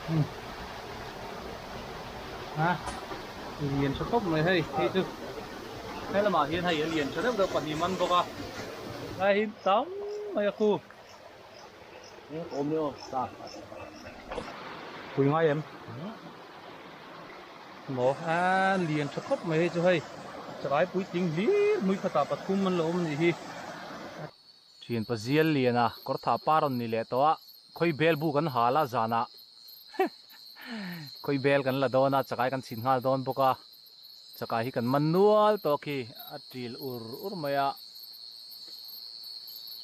Ha lian tha khawp mai hei hei chu he lamah hian hei a lian tha deuh deuh pahnih man bawk a lai hi tam mai a khu pui ngai em maw a lian tha khawp mai hei chu hei chakai puitling hlir hmui khatah pathum an lo awm a nih hi. Thian pazial lian a kawr tha pa rawn ni leh tawh a, khawi bel bu kan hal a zanah khawi bel kan la dawn a, chakai kan chhin nghal dawn bawk a, chakai hi kan man nual tawh khi a til ur ur mai a,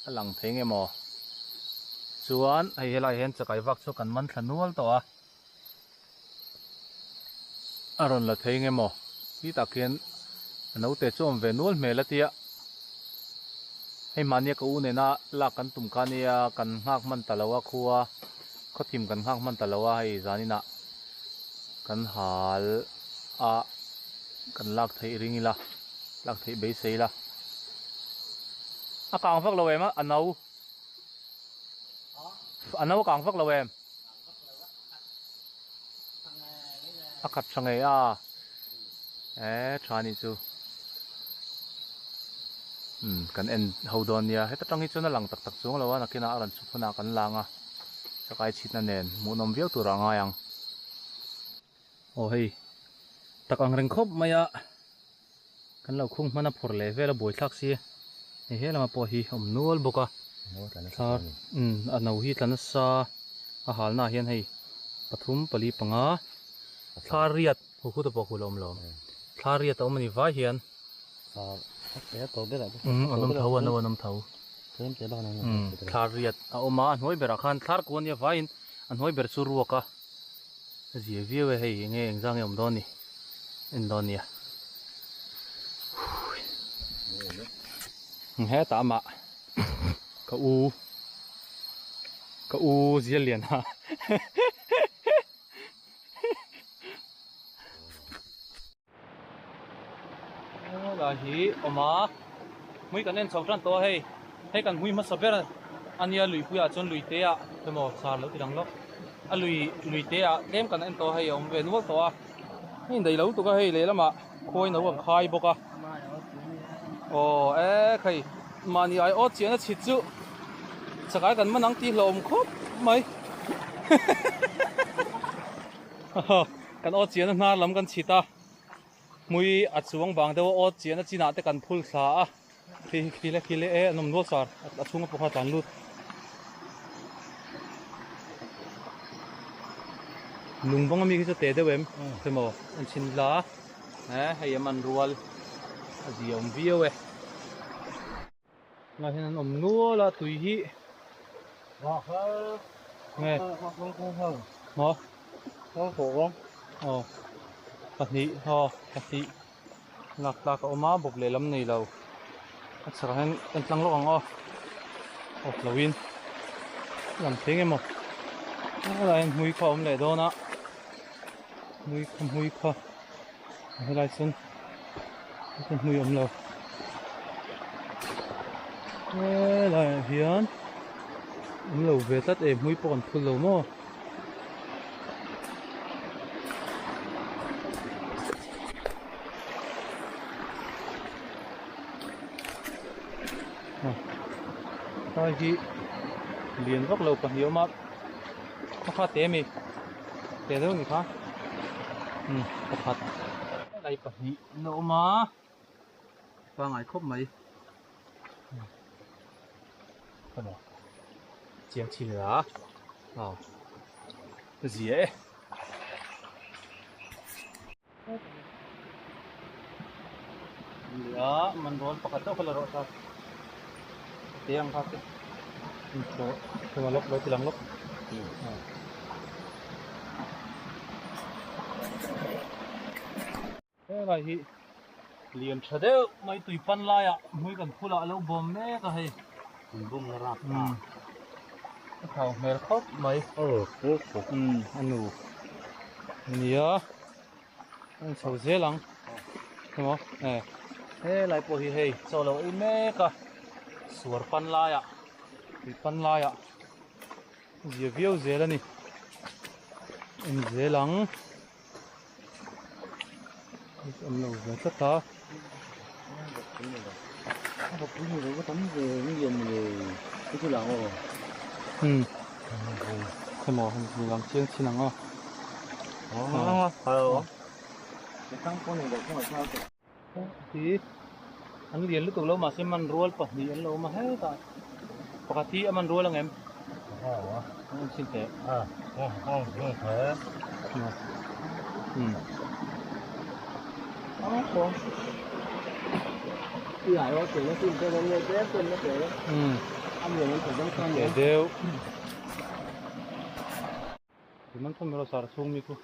a lang thei nge maw chuan hei helai hian chakai vak chu kan man thla nual tawh a, a rawn la thei nge maw ti tak hian a naute chu awm ve nual hmel a tia hei mahnia ka u nena lak kan tum kha nia kan nghak hman ta lo a khua khawthim kan nghak hman ta lo a hei zaninah kan hal a kan lak theih ring ila lak theih beisei ila a kang vak lo em a a no a no a kang vak lo em. A khat tha ngei a e tha nih chu umm kan en ho dawn nia heta tang hi chuan a lang tak tak chuang lo a nakinah a rawn chhuk hunah kan lang a chakai chhitna nen hmuhnawm viau turah a ngai ang aw hei tak ang reng khawp mai a kan lo khung hman a phawrh leh vel a buaithlak si hei he lama pawh hi a awm nual bawk a thar umm a no hi tla nasa a halna ah hian hei pathum pali panga thla riat hu hu te pawh khu la awm lo thla riat a awm a ni vai hian umm an awm tho a no an awm tho umm thla riat a awm a a hnuai berah khan thlar kuh a nia vaiin a hnuai ber chu ruak a zia viau e hei enge engzang nge awm dawn ni en dawn nia hetah amah ka u ka u zial lian a Helai hi awm a hmui kan en chho tan tawh a hei hei kan hmui hmasa ber a nia luipui ah chuan lui te ah emaw char lo ti lang lawk a lui lui te ah tlem kan en tawh a hei a awm ve nual tawh a hei in daih lo tuk a hei lehlamah khawi no ang khai bawk a aw e khai mahni ai awt chiahna chhit chu chakai kan man ang tih hlauhawm khawp mai. Kan awt chiahna hnar lam kan chhit a, hmui a chuang vang deuh a awt chiahna chinah te kan phul thla a, khi hi khi le khi le e an awm nual sar a chhunga pawh kha a tlan lut. Lung bang ami khi chu te deuh em emaw an chhin la a, hei a man rual a zia awm viau e. Tunah hian an awm nual a tui hi nge maw aw pahnih aw pahnih lak tlak a awm a bawp lehlam nei lo a chhakah hian kan tlang lawk ang aw awp lo in lam thei nge maw helai hian hmui kha a awm leh dawn a hmui kha hmui kha helai chuan hmui awm lo helai ah hian awm lo ve tlat e hmui pawh kan phul lo maw helai hi lian vak lo pahnih a awm a pakhat te ami te deuh a ni kha umm pakhat helai pahnih an awm a pangai khawp mai chiang chin la aw zia e. Nia man rawl pakhat deuh kha la rawh sa te ang kha te thua lawk lo ti lang lawk helai hi lian tha deuh mai tui pan laiah hmui kan phulah a lo bawm mek a hei a thau hmel khawp mai a nu nia. An chho zel ang emaw e helai pawh hi hei chaw lo ei mek a suar pan laiah tui pan laiah zia viau zel a ni. En zel ang. Awm lo ve tlat a. Hmm. Emaw han lang chiang chin ang a. Hi an lian lutuk lo mahse man rual pahnih an lo awm a hetah pakhat hi a man rual ang em? An chhin teh. Hmm. Hmm. Deuh. Man thawm erawh sar chhung mi khu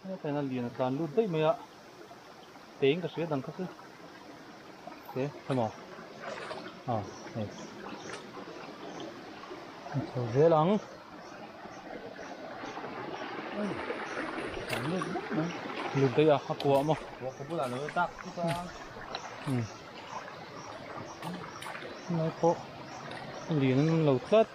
hetah hian a lian a tlan lut daih mai a teng ka hria dang kha chu te hemaw ah hei a chho zel ang lut daih a a kuah maw hmm helai pawh a lian an awm lo tlat.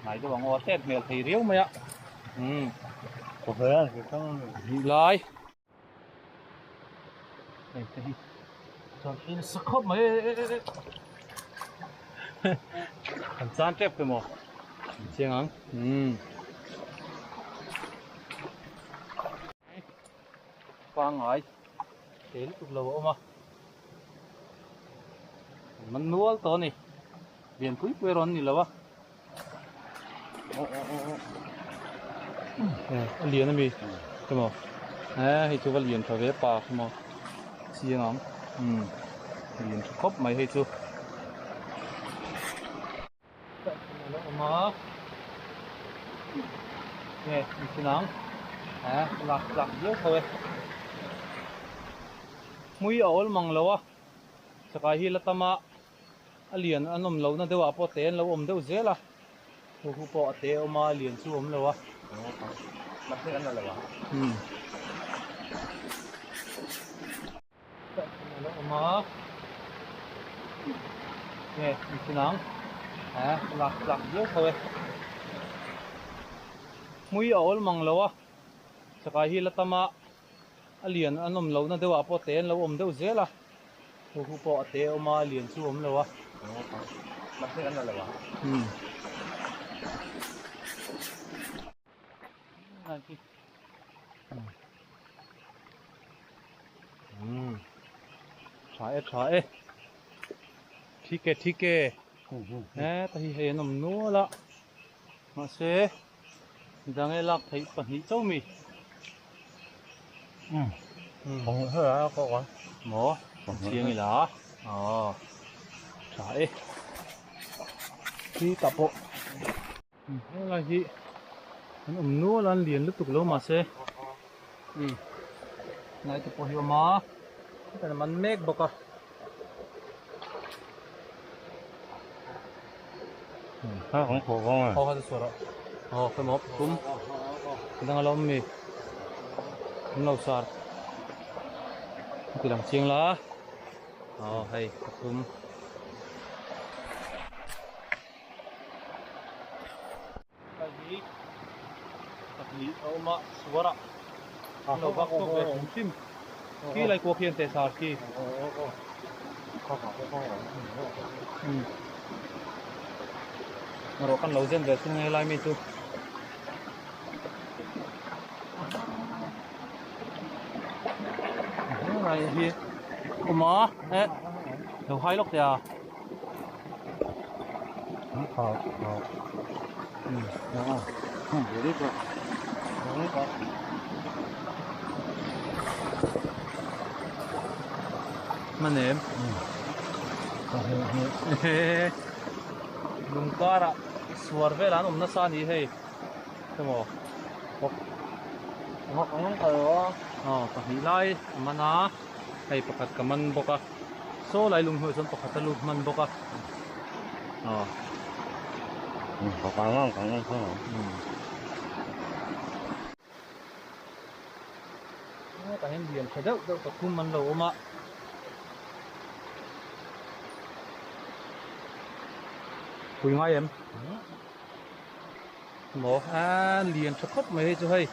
Ngai deuh ang aw a tet hmel thei riau mai a umm hnih lai hei te hi chuan hi nasa khawp mai e e e kan chan tep te maw chiang ang umm. Pangngai te lutuk lo a awm a man nual tawh a ni lian pui pui erawh an ni lo a a lian ami emaw e hei chu va lian tha ve pa emaw chiang ang umm lian tha khawp mai hei chu. A awm a nge an chin ang a lak tlak viau tho e hmui a awl mang lo a chakai hi la tam a a lian an awm lohna deuh ah pawh te an lo awm deuh zel a hu hu pawh a te a awm a a lian chu a awm lo a umm. A lo awm a nge an chin ang a lak tlak viau tho e hmui a awl mang lo a chakai hi la tam a a lian an awm lohna deuh ah pawh te an lo awm deuh zel a hu hu pawh a te a awm a a lian chu a awm lo a umm. Umm tha e tha e thik e thik e heta hi hei an awm nual a mahse midang e lak theih pahnih chauh mi maw chiang ila aw tha e khi tah pawh. Helai hi an awm nual a an lian lutuk lo mahse umm helai te pawh hi a awm a hetah an man mek bawk a aw hemaw pathum dang a la awm mi an lo sar a ti lang chiang la aw hei pathum. Hei hi pahnih a awm a suar ah an lo vak chhuak ve hrim hrim khi lai kuak hian teh sar khi umm erawh kan lo zen ve thung helai mi chu helai hi awm a eh lo hai lawk teh a. Hman em? Lung karah suar velah an awm nasa a ni hei emaw aw pahnih lai a man a hei pakhat ka man bawk a. Saw lai lung hnuaiah chuan pakhat a lut hman bawk a aw hetah hian lian tha deuh deuh pathum an lo awm a. Pui ngai em? Maw a lian tha khawp mai hei chu hei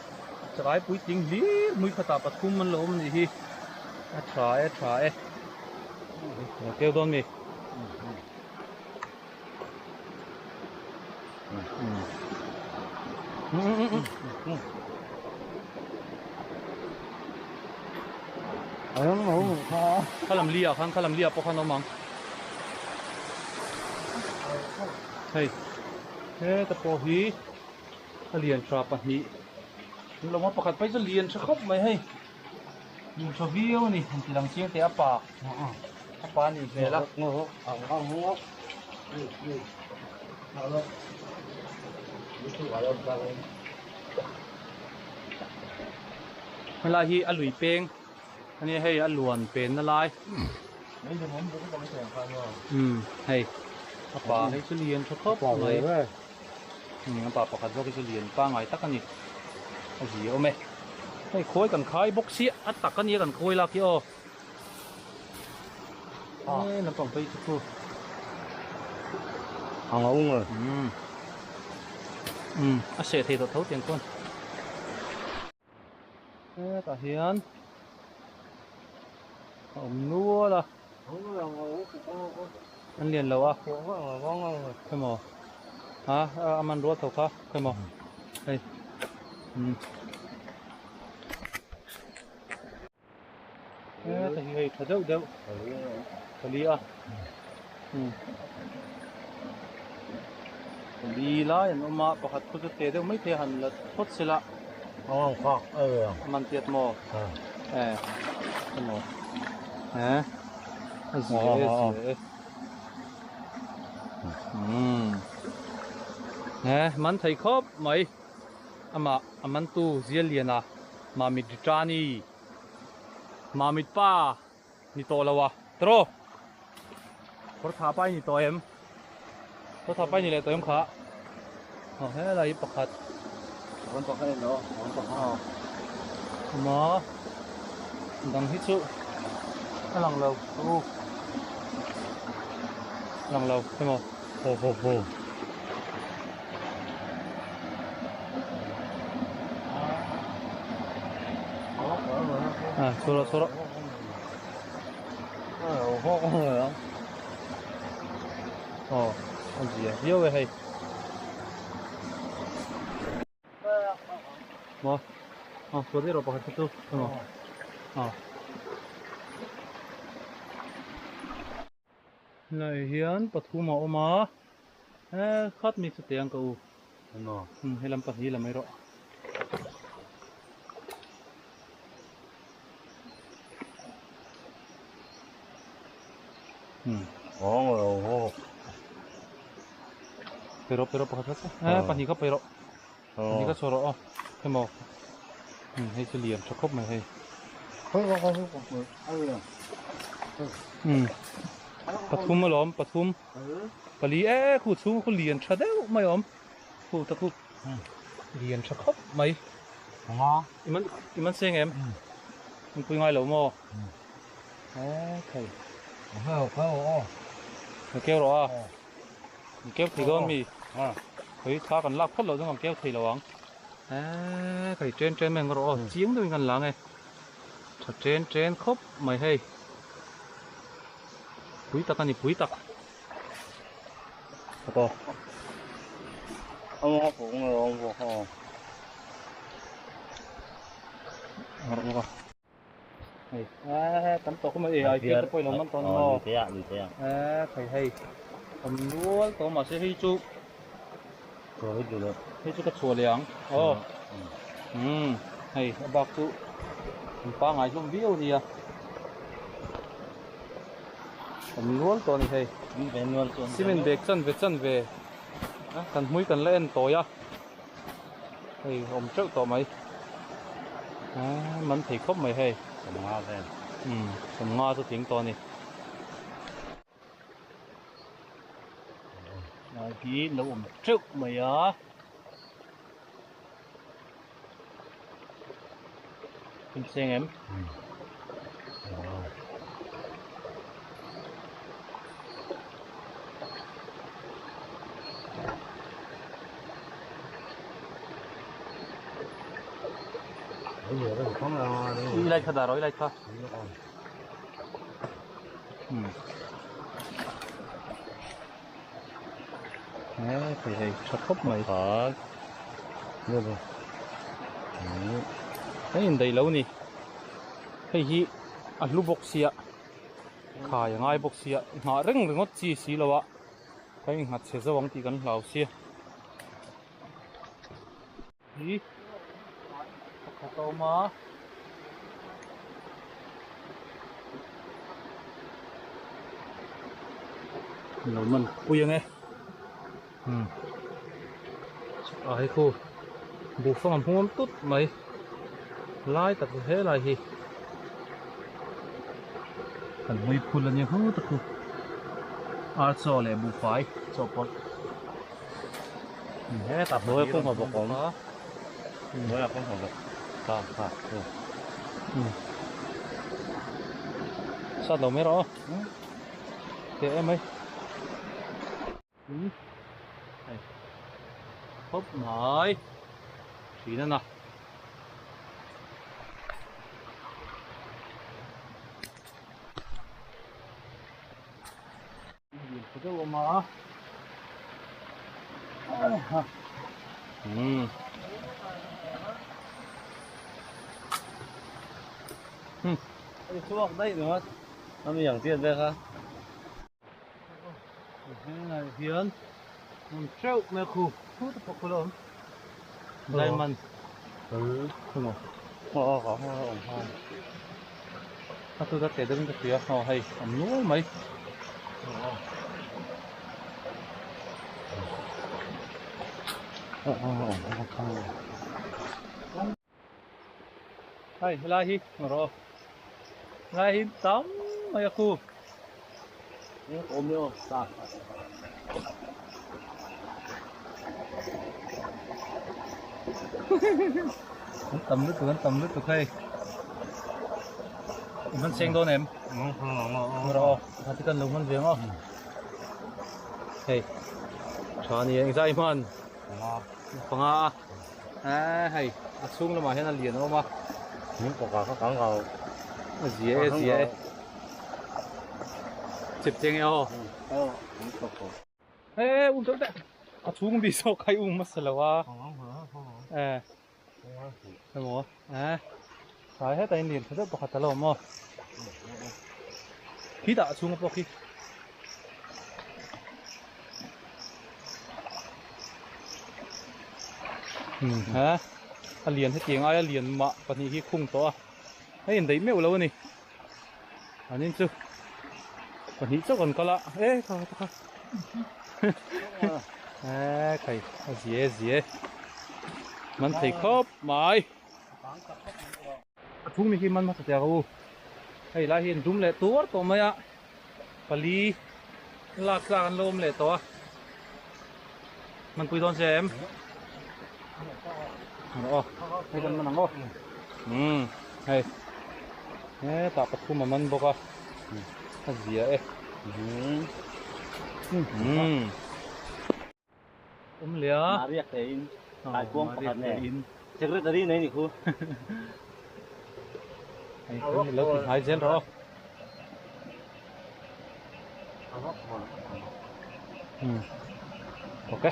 chakai puitling hlir hmui khatah pathum an lo awm anih hi a tha e tha e lo keu dawn mi Khalam li ah khan khalam li ah pawh khan a awm ang hei heta pawh hi a lian tha pahnih an lo awm a pakhat phei chu lian tha khawp mai hei lian tha viau a ni han ti lang chiang teh a pa a pa a nih hmel a. Helai hi a lui peng a nia hei a luan pen na lai umm hei a pa hei chu lian tha khawp mai umm a pa pakhat zawk hi chu lian pangngai tak a ni a zi awm e hei khawi kan khai bawk sia a tak a nia kan khawi lak hi aw. He lampang phei chu khu. A ngau ngei. Umm. Umm a seh thei tawh tho tiang chuan. Hetah hian a awm nual a. An lian lo a. Khawmaw ha a man rual tho kha khawmaw hei. Umm. Heta hi hei tha deuh deuh pali a pali lai an awm a pakhat khu chu te deuh mai thei a han la phawt sela a man tiat maw e emaw he a zia e a zia e umm he man thei khawp mai amah a mantu Zialiana Mamit Ritani Mamit pa ni tawh lo a tawh kawr tha pa i ni tawh em kawr tha pa i ni leh tawh em kha aw helai hi pakhat awm a dang hi chu a lang lo u lang lo emaw ho ho ho. À, số đó, số đó. Ờ, con gì à? Hiếu về hay. Mà, ờ, số đấy rồi bảo thật tu. Ờ. Ờ. Helai hian pathum a awm a he khat mi chu teh ang ka u umm helam pahnih la mai rawh umm pe rawh pe rawh pakhat khat e pahnih kha pe rawh pahnih kha chhuah rawh aw hemaw umm hei chu lian tha khawp mai hei umm pathum alawm pathum pali e khu chhung khu lian tha deuh mai a awm khu ta khu lian tha khawp mai i man i man seng em in pui ngai lo maw e thei ka keu rawh a. An keu thei dawn mi? Khawi thla kan lak phawt loh chuan kan keu thei lo ang. Eee khawi chen chen mai ang rawh aw chiang deuhin kan lang e. Tha chen chen khawp mai hei. Pui tak a ni pui tak. Khaw aw. Ngawrh bawk a. Hei eee tam tawh khawp mai ei ai te pawh ilo man tawh a ni maw eee thei hei awm nual tawh mahse hei chu hei chu ka chhuah leh ang aw umm hei a bak chu an pangngai hlawm viau a nia awm nual tawh a ni hei cement bag chanve chanve kan hmui kan la en tawi a. Hei awm teuh tawh mai eee man thei khawp mai hei Sawmnga vel umm sawmnga chu tling tawh a ni lai hi lo awm teuh mai a Seng em? I light kha dah rawh i light kha. Hmm. He thei hei tha khawp mai. Hei indaih lo ni. Hei hi a hlu bawk sia. Khai a ngai bawk sia. Nghah reng ringawt chi si lo a. Ka innghat chhe zo ang tih kan hlau sia. Hi pakhat a awm a. Lo man pui ang e. Hmm. A hei khu buhfang a hmuam tut mai. Lai tak chu he lai hi. Kan hmui phul a nia hu tak chu. Ar chaw leh buhfai chawhpawlh. Hetah hnuai pawh hma bawk awm hnuaiah pawh hma bawk kha kha sat lo mai rawh aw teh em mai hei khawp mai thin a na. Chhuak daih ringawt a mi ang chiat vek a. Helai hian hmun teuh mai a khu khu te pawh khu la awm diamond khaw a tu ta teh deuhin ka hria aw hei awm nual mai. Hei helai hi rawh helai hi tam mai a khu. An tam lutuk an tam lutuk hei in hman cheng dawn em rawh aw pakhat hi kan lo hman ve ang aw hei tha a ni e engzah i hman panga a hei a chhung lamah hian a lian a awm a a zia e zia e. Chip cheng e aw. Ê um tawh teh. A chhung bi zawk kha i um hmasa lo a. Ê. Emaw. Ê. Tlai hetah in lian tha deuh pakhat a lo awm aw. Khi dah a chhung a pawh khi. Ha. A lian hetiang aia lian mah pahnih hi khung tawh a. Hei indaih meuh lo a ni. An in chu pahnih chauh kan kal a e kha kha e khai a zia e zia e man thei khawp mai a chhung mi khi man hmasa teh ang u hei lai hi an dum leh tuar tawh mai a pali lak tlak an lo awm leh tawh a man pui dawn che em aw hei kan man ang aw umm hei hetah pathum a man bawk a a zia e umm awm leh a Maria te in kaikuang pakhat nen secretary nei ni khu hei kan lo ti hnai zel rawh aw ok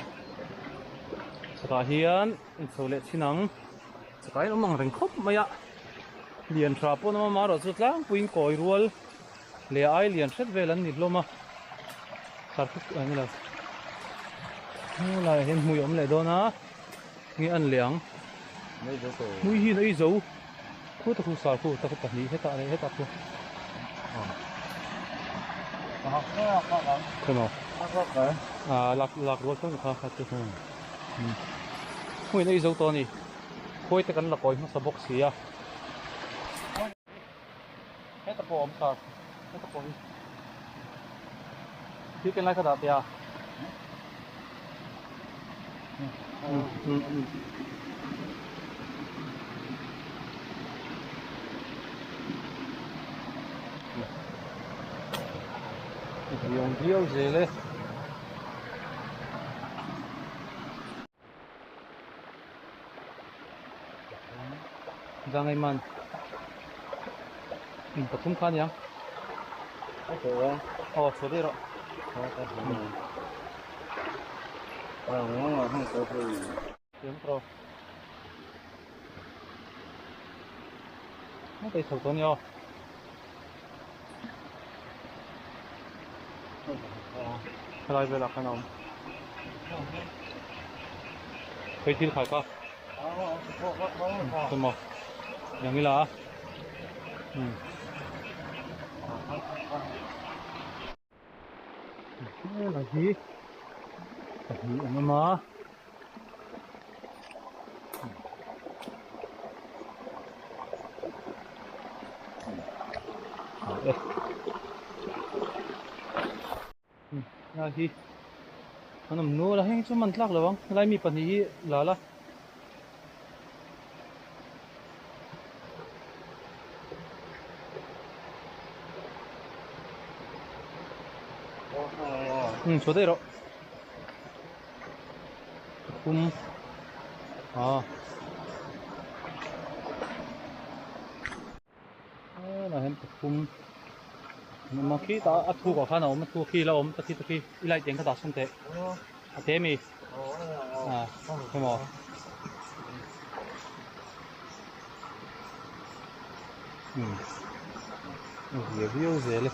chutah hian inchho leh chin ang chutah hian awm ang reng khawp mai a lian tha pawh an awm a amaherawhchu tlangpuiin kawi rual leh ai lian hret vel an ni hlawm a sarthuk a ni lo helaiah hian hmui a awm leh dawn a nge a ni leh ang hmui hi an ei zo khu ta khu sar khu ta khu pahnih hetah leh hetah khu khaw a lak lak rual tho ni kha kha chu hmui an ei zo tawh a ni khawi te kan la kawi hmasa bawk si a. Heta pawh a awm sar heta pawh hi thil ken lai kha dah teh a Riang viau zel e. Zangai man. Um pathum kha aniang. Aw chhuah daih rawh. Thiam tawh. Nó tay chho tawh ania aw. Helai velah khan a awm. Phei thil khai kha. Emaw yang ila a. Um. Helai hi pahnih an awm a. Lai hi an awm nual a heng chu man tlak lo ang helai mi pahnih hi la la. Um chhuah daih rawh. Pathum ah helaiah hian pathum an awm a khitah a thuk ah khan a awm a thuk khi la awm ta khi ta khi i light eng kha dah sawn teh a te ami ah emaw um a zia viau zel e.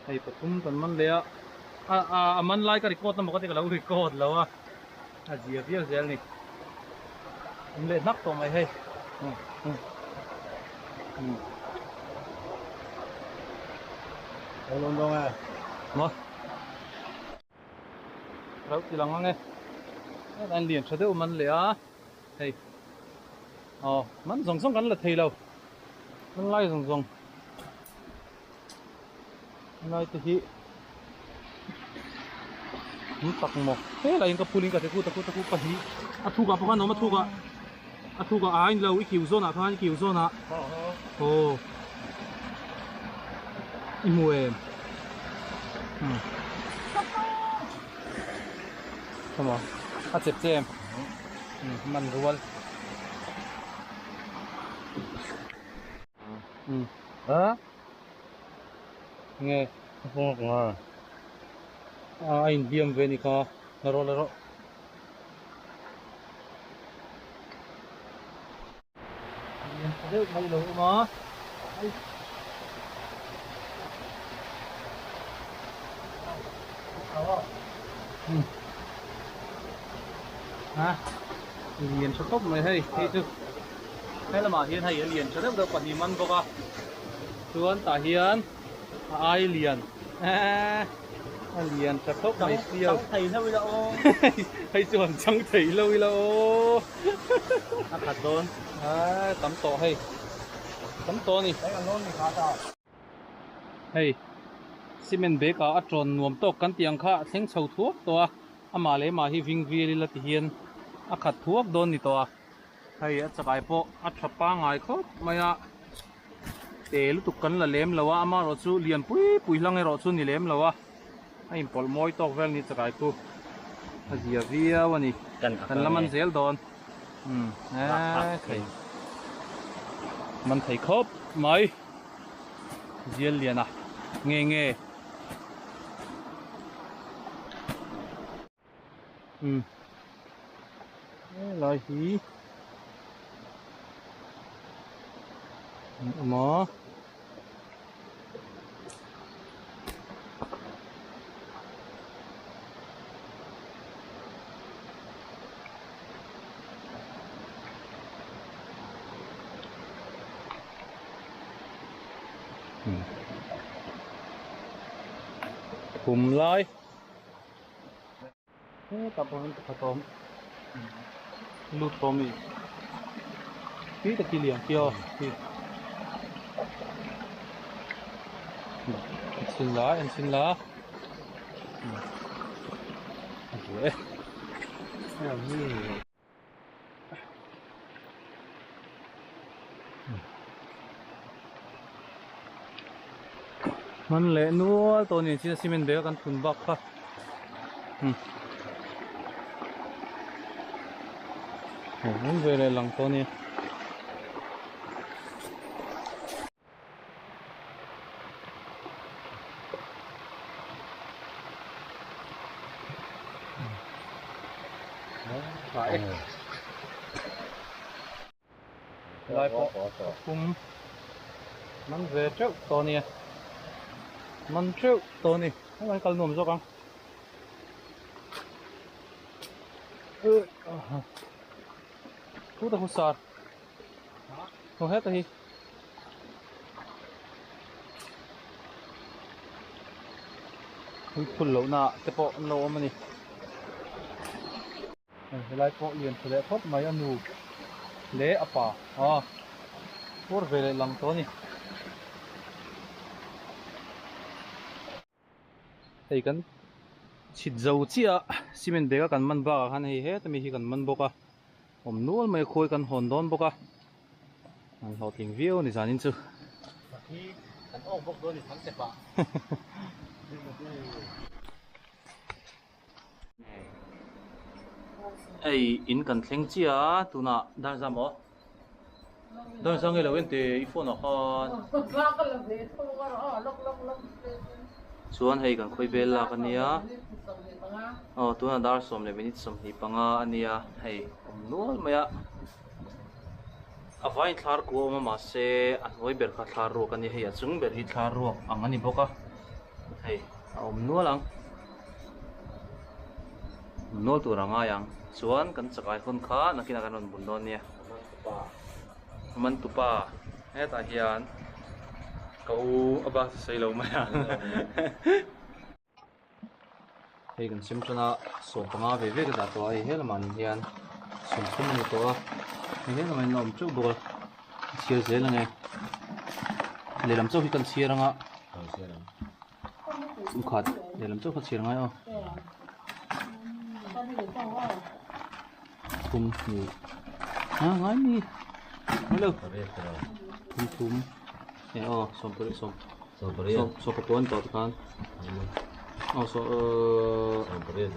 Hei pathum kan man leh a a a a man lai ka record na maw ka ti ka lo record lo a a zia viau zel a ni awm leh hnak tawh mai hei um um um maw rauh ti lang ang e an lian tha deuh man leh a hei aw man zawng zawng kan la thei lo man lai zawng zawng lai te hi an tak maw helai in ka phul in ka teku teku teku pahnih a thuk ah pawh khan a awm a thuk ah a thuk ah a in lo i kiu zawn ah khan i kiu zawn ah aw i hmu em umm emaw a chep che em umm man rual umm a nge a pawng a kawng a a a inhliam ve ni kha la rawh la rawh. Lian tha deuh mai lo awm a lian tha khawp mai hei hei chu he lamah hian hei a lian tha deuh deuh pahnih man bawk a chuan tah hian a ai lian A lian tha khawp mai siau. Chang thei hlauh ila aw. Hei chu han chang thei hlauh ila aw. A khat dawn. A tam tawh hei. Tam tawh a ni. Hei an lawn ni kha ta. Hei cement bag ah a tawn nuam tawk kan tih ang kha a thleng chho thuak tawh a. Amah leh amah hi ving vial ila ti hian a khat thuak dawn ni tawh a. Hei a chakai pawh a tha pangngai khawp mai a. Te lutuk kan la lem lo a amaherawh chu lian pui pui hlang erawh chu ni lem lo a a inpawlh mawi tawk vel ni chakai chu a zia viau a ni kan la man zel dawn umm eee thei man thei khawp mai zial lian a nge nge umm helai hi an awm a thum lai. Hetah pawh hian pakhat a awm lut tawh a mi khi tak hi lian khi aw khi en chhin la en chhin la a buai e. Hman leh nual tawh nen chin a cement bag a kan thun bak kha umm Awm ve leh lang tawh a nia. Lai pawh thum man ve teuh tawh a nia man teuh tawh a ni helai kal nuam zawk ang thu ta hu sar thu heta hi hui phul lohna te pawh an lo awm a ni. Helai pawh lian tha leh khawp mai a nu leh a pa a pawr ve leh lang tawh a ni. Hei kan chhit zo chiah a cement bag a kan man bakah khan hei heta mi hi kan man bawk a awm nual mai a khawi kan hawn dawn bawk a an hlawhtling viau a ni zanin chu. Kan awk bawk dawn a ni thangchep ah. Hei in kan thleng chiah a tunah dar zam aw dar zam nge lo en teh i phone ah khan chuan hei kan khawi vel lak ania aw tunah dar sawm leh minute 25 ania hei awm nual mai a a vaiin thlar kua a awm a mahse a hnuai ber kha thlar ruak ania hei a chung ber hi thlar ruak ang ani bawk a hei a awm nual ang. Nual tur a ngai ang. Chuan kan chakai hawn kha nakinah kan rawn bun dawn nia. Mantupa hetah hian ka u a bak chu sawi lo mai ang. Hei kan sem tan a 15 ve ve ka dah tawh a hei helamah nen hian 30 a ni tawh a hei helamah hian a awm teuh bawk a chhiar zel ang e lehlam chauh hi kan chhiar ang a. Khat lehlam chauh kha chhiar ngai aw thum hnih ha ngai mi hello thum thum e aw sawm pariat sawm sawm sawm pakua an tawh tikhan aw saw 70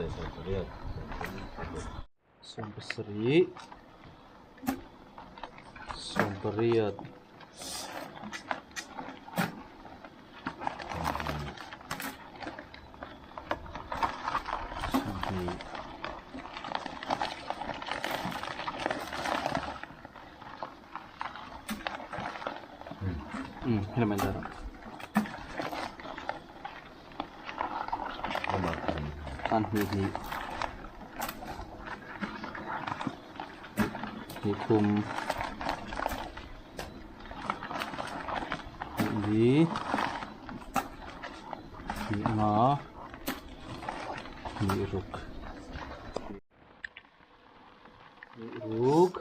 80 20 helai mai dar Khan hnih hnih hnih thum hnih li hnih nga hnih ruk hnih ruk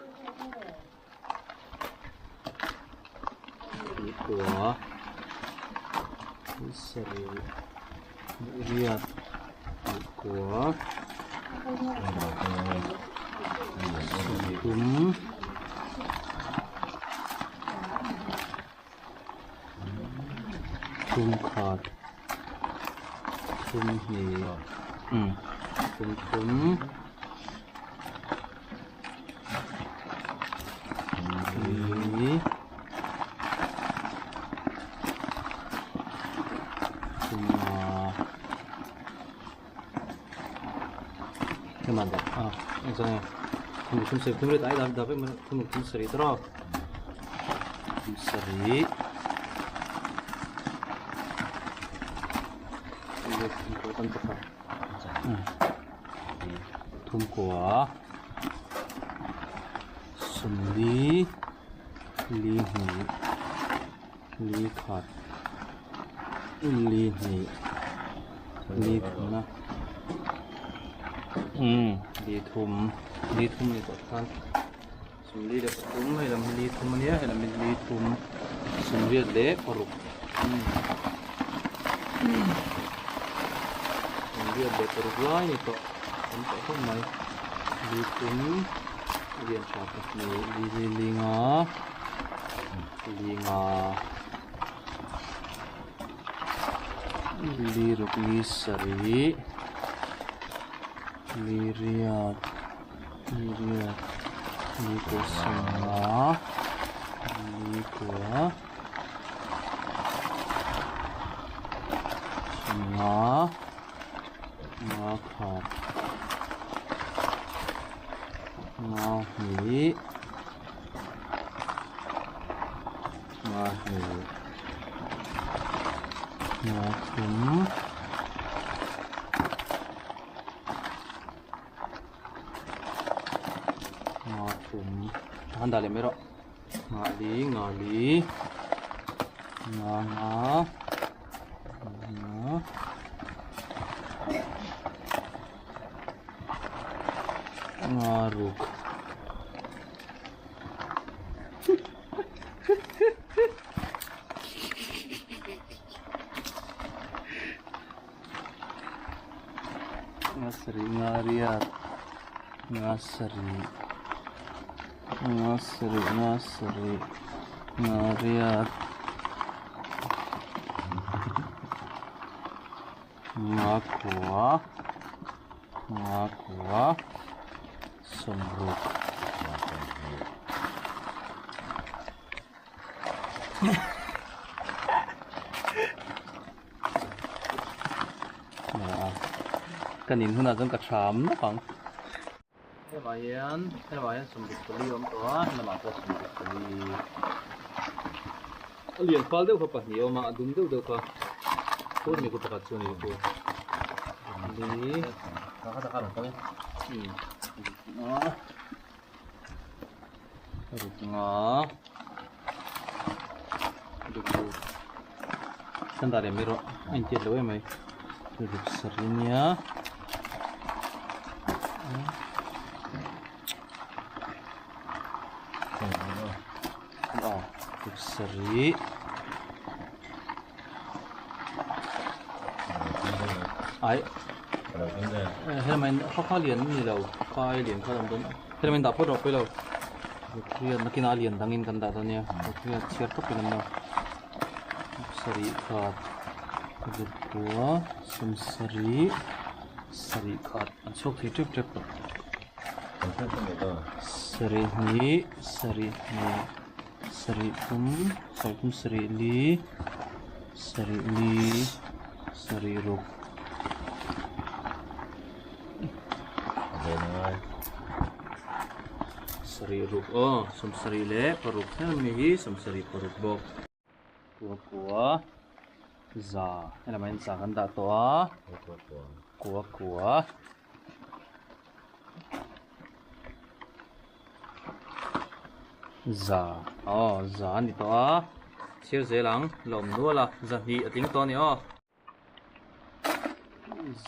hnih kua hnih sarih hnih riat hnih kua sawmthum thum khat thum hnih umm thum thum. Thumkua sawmli li hnih li khat li hnih li thumna umm li thum li thum ni tawh khan sawmli leh pathum hei lam hi li thum ania hei lam hi li thum sawmriat leh paruk sawmriat leh paruk lai ni tawh tam tawh khawp mai li thum lian tha pahnih li li li nga li nga li ruk li sarih li riat li riat. Ni kua sawmnga ni kua sawmnga nga khat nga hnih nga hnih nga thum. Nga thum han dah leh mai rawh nga li nga li nga nga nga nga ruk Nga sarih nga riat nga sarih nga sarih nga sarih nga riat nga kua nga kua sawmruk. Ka nin hunah chuan ka tham nawk ang. Helamah hian helamah hian sawmruk pali a awm tawh a helamah pawh sawmruk pali a lian fal deuh kha pahnih a awm a a dum deuh deuh kha phur ni khu pakhat chu a ni khu li ruk nga ruk ruk kan dah leh mai rawh a intiat lo em mai ruk sarih ania ruk sarih. Ai helmet kha kha lian ni lo kha ai lian kha awm dawn helmet dah phawt rawh pawi lo riat nakinah a lian dangin kan dah dawn nia riat chhiar tawp in an lo sarih khat rukua sawm sarih sarih khat an chhuak thei tep tep tawh sarih hnih sarih hnih. Sarih thum sarih thum sarih li sarih li sarih ruk sarih ruk aw sawmsarih leh paruk thleng ami hi sawmsarih paruk bawk kua kua za helamah hian za kan dah tawh a kua kua. Za aw za a ni tawh a chhiar zel ang la awm nual a za hnih a tling tawh a ni aw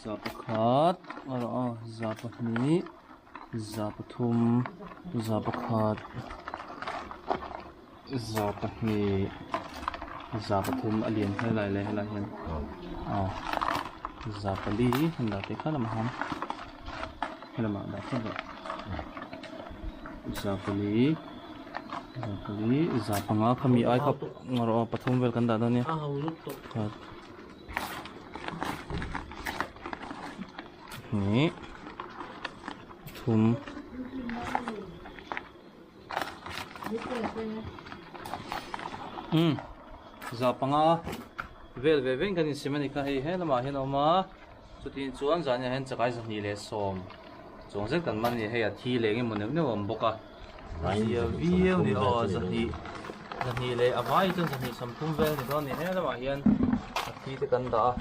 za pakhat aw za pahnih za pathum za pakhat za pahnih za pathum a lian helai leh helai hian aw za pali an dah teh kha lamah khan helamah dah phawt rawh za pali za pali za panga kha mi ai kha rawh aw pathum vel kan dah dawn nia khat hnih pathum. Umm za panga vel ve veng kan insim a ni kha hei he lamah hian a awm a chutin chuan zaniah hian chakai zahnih leh sawm chuang zet kan man a ni hei a thi leh engemaw neuh neuh a awm bawk a zia viau ni aw zahnih zahnih leh a vai chuan zahnih sawmthum vel a ni dawn a ni he lamah hian a thi te kan dah a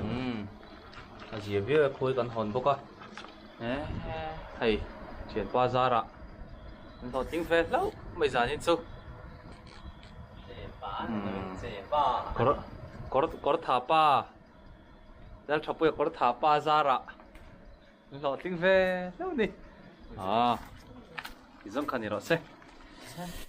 umm a zia viau e khawi kan hawn bawk a. Hei thianpa zarah an hlawhtling ve hlauh mai zanin chu kawr kawr kawr tha pa Lalthapuia kawr tha pa zarah an hlawhtling ve hlauh a ni ah tih zawng kha ni rawh se.